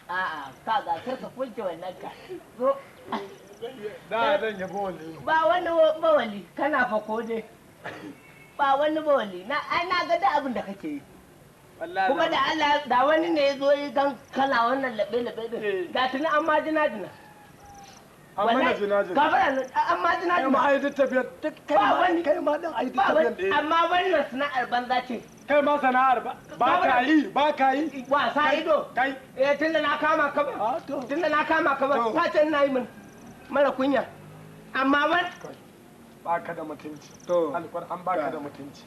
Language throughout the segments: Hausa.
A'a, ka ga kar ka kunce wannan ka. Zo. Da zan yabo wali. Ba wani bawali, kana fako dai. Ba wani bawali. Na ai na ga da abin da kake yi. Wallahi. Kuma da Allah da wani ne ya zo yi gan kana wannan labe labe din. Da tuni an ma jina jina. An mana jina jina. Gafara nan, an ma jina Kai ma jina. ai duk tafiyar duk kai Ba ma wani- kai ma din ai duk Ba tafiyar wani, ɗaya. amma wannan sana'ar banza ce. Kai ma sana'ar ba ba ka yi ba ka yi. Wasa ido. Kai. Eh, tunda na kama ka ba. Ah, to. Tunda na kama ka ba. To. Ta ce ina yi min mara kunya. Amma ban Ba ka da mutunci. To. Alƙur'an ba ka da mutunci.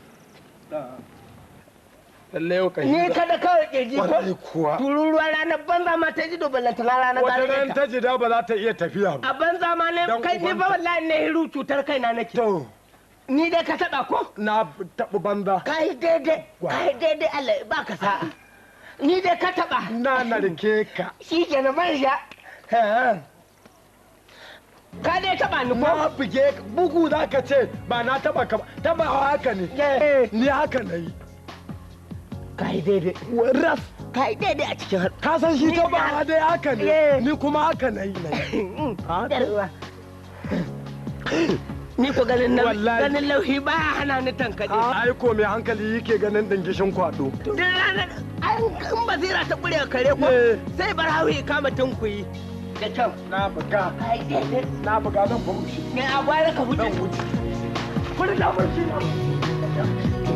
Lalle yau ka ni kada kawai kirji Kwarai ko kuwa. tururuwa ranar banza ma ta ji dobalanta na ranar Wata gare ran ta. ta jida ba za ta iya tafiya ba. A banza ma ne Dan kai ni ubanta. ba wallahi ne hiru cutar kaina nake. To Ni dai ka taba ko? na taɓi banza. Kai daidai, kai daidai Allah ya baka sa'a. Ni dai ka taba. Na narke ka. Shi kenan ban sha. Ka dai taba ni ko? Na buge ka. Bugu za ka ce ba na taɓa ka ba. Taɓawa haka ne. Eh. Ni haka na yi. Kai daidai. Ras. Kai daidai a cikin har. Ka san shi taɓawa dai haka ne. Eh. Ni kuma haka na yi na yi. Yarwa. Ni ko ganin Wallahi. ganin lauhi ba hana ni tankaɗe. Ai ko mai hankali yake ganin dingishin kwado. Duk ranar an in basira ta ƙure kare ko Eh. sai bar hauhi kama tunkuyi da kyau. Na buga. Ai daidai. Na buga zan fa wuce. Me a gwara ka wuce. Zan wuce. Kuri da burki na.